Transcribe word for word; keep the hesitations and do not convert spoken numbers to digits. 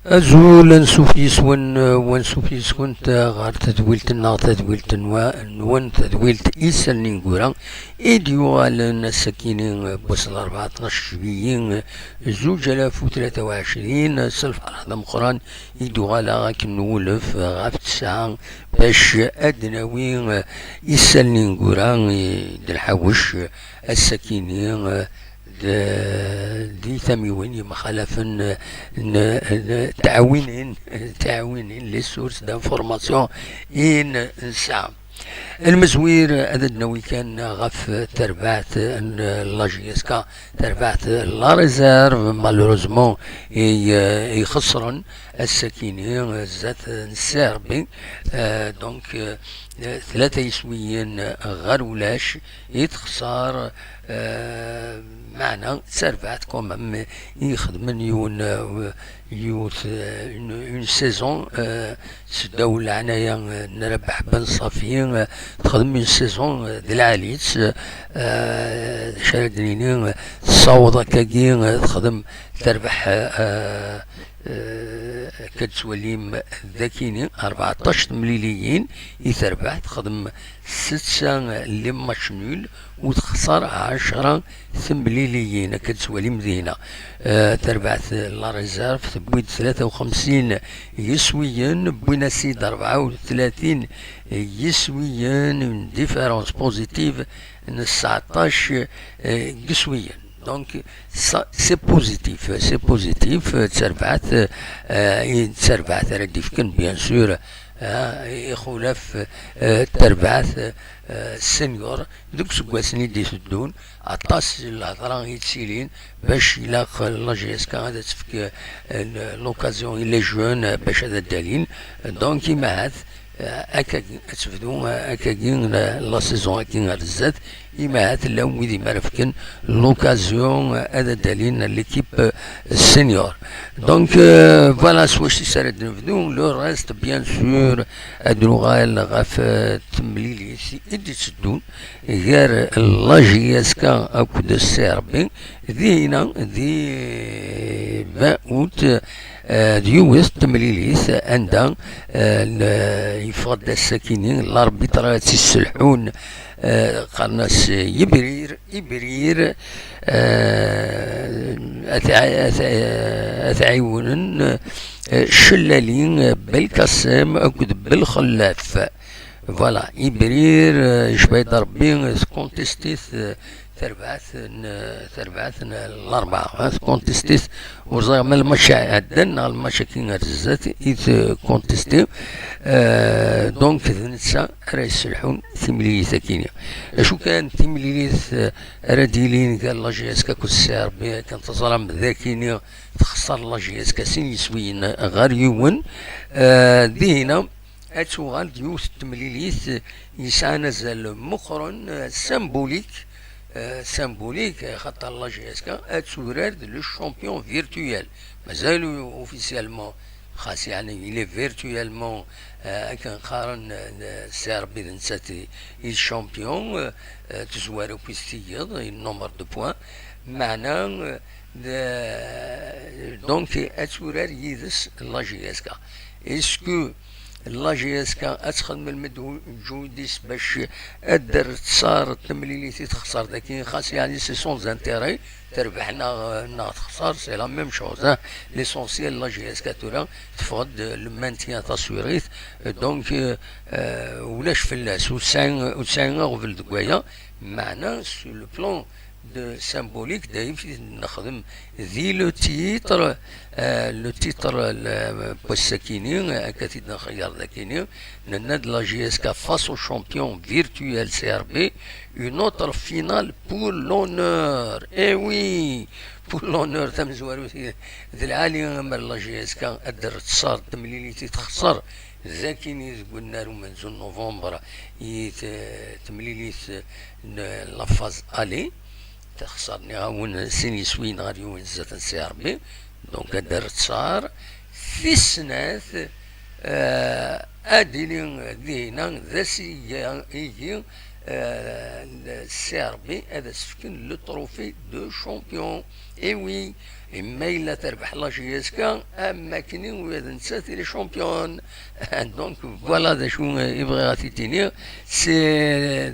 Azul, ansuf yes-wen, eh, wansuf yes-went, eh, ɣer tedwilt-nneɣ, tadwilt-nwen, tadwilt Isallen Ineggura, i d-yuɣalen ass-akini, eh, n wass n larebɛa, tnac juillet, eh, zuǧ alaf u tlata u ɛecrin, eh, s lferḥ d ameqqran i d-uɣaleɣ akken nwulef, eh, ɣef ttesɛa, bac ad d-nawi, eh, Isallen Ineggura, eh, d lḥawec, eh, ass-akini, eh, d, di tamiwin yemxalafen, n, n tɛawinin, tɛawinin, les sources d'information i n-, nesɛa. Lmezwir ad d-nawi kan ɣef terbaɛt n la J S K, terbaɛt la réserve, malheureusement, i, i xesren ass-akini zdat n Serbie. Euh, donc, euh, tlata yiswiyen ɣer ulac i texṣer. Euh, meɛna d tarbaɛt quand même i ixedmen yiwen, euh, yiwet, euh, une, une saison, euh, s ddaw leɛnaya, euh, n Rabaḥ Ben Ṣafi, euh, texdem une saison, euh, d lɛali-tt, euh, d acu ara d-nini, euh, tessaweḍ akkagi, euh, texdem terbeḥ, euh, euh, akka d-tettwalim d akini, rbeɛṭac temliliyin i terbeḥ, texdem setta les matchs nuls, u texṣer ɛecra temliliyin, akka d-tettwalim dinna. Euh, terbeɛt la réserve, tewwi-d tlata u xemsin yiswiyen, wwin-as-id rebɛa u tlatin yiswiyen, une différence positive n sseɛṭac, euh, yiswiyen. Donc, ça, c'est positif, c'est positif, euh, d tarbaɛt, euh, i d tarbaɛt ara d-ifken, bien sûr, euh, ixulaf, euh, tarbaɛt, euh, senior, deg useggasen i d-iteddun, aṭas n lhedra i yettilin, bac ilaq la J S K ad tefk, euh, l'occasion i les jeunes, euh, bac ad d-alin. Donc, imahat, euh, akkagi, ad tebdu, euh, akkagi, la, la saison-agi ar zdat, imahat llan wid i m-ara fken l'occasion, euh, ad d-alin l'équipe, euh, senior. Donc, euh, voilà s wacu ara d-nebdu. Le reste, bien sûr, ad nuɣal ɣef, euh, temlilit i d-itteddun gar la J S K akked Serbie, dinna di vingt août, euh, d yiwet temlilit anda, euh, n-, yeffeɣ-d ass-akini l'arbitre ara tt-yesselḥun, euh, qqaren-as Yebrir, Yebrir, euh, ad t-, ad t-, ad t-ɛiwnen, euh, Cellali, euh, Belkacem akked Belxellaf. Voilà, Yebrir, euh, yecba-d Rebbi, euh, tkuntistit, euh, tarbaɛt n, tarbaɛt n Larebɛa, euh, tkuntistit, ur ẓriɣ ma lmatch iɛeddan neɣ lmatch-agi ar zdat i tkuntisti. Euh, donc, d netta ara yesselḥun timlilit-agi-nni. Acu kan, timlilit, euh, ara d-yilin gar la J S K akked Serbie, akken teẓram, d akini texṣer la J S K sin yiswiyen ɣer yiwen. Euh, dinna, ad tuɣal d yiwet n temlilit yesɛan azal meqqren, euh, symbolique, euh, symbolique, axaṭer la J S K ad turar d le champion virtuel. Mazal officiellement, xas yeɛni, il est virtuellement, euh, akken qqaren, euh, Serbie d nettat i, i d champion, euh, euh, tezwar akk i tiyiḍ, i nombre de points. Meɛna, euh, d-, donc, ad turar yid-s la J S K. Est-ce que la J S K ad texdem lmejhud-is bac ad d-terr tṣar temlilit i texṣer daki, xas yeɛni c'est sans intérêt, terbeḥ neɣ, neɣ texṣer, c'est la même chose, hein. L'essentiel, la J S K tura teffeɣ-d le maintien, taswiɣit, donc, euh, euh, ulac fell-as, ur tesɛi, ur tesɛi aɣbel deg waya, meɛna sur le plan de symbolique, d ayen i t-id-nexdem di le titre, euh, le titre, le, n wass-akini, akka t-id-nxeyyer dakini, nenna-d la J S K face au champion virtuel C R B, une autre finale pour l'honneur. Eh oui, pour l'honneur, tamezwarut d lɛali, amer la J S K ad d-terr tṣar temlilit i texṣer dakini deg unnar umenzu n novembre i t-, temlilit n la phase aller. Texṣer, nniɣ-awen, sin yiswiyen ɣer yiwen zdat n C R B. Donc, ad d-terr tṣar. Tis snat, euh, ad d-tili dinna d ass igi, igi, euh, le C R B ad as-fken le trophée de champion. Et oui, et ma yella terbeḥ la J S K, am akken i ula d nettat il est champion. Donc voilà d acu i bɣiɣ ad t-id-iniɣ. C'est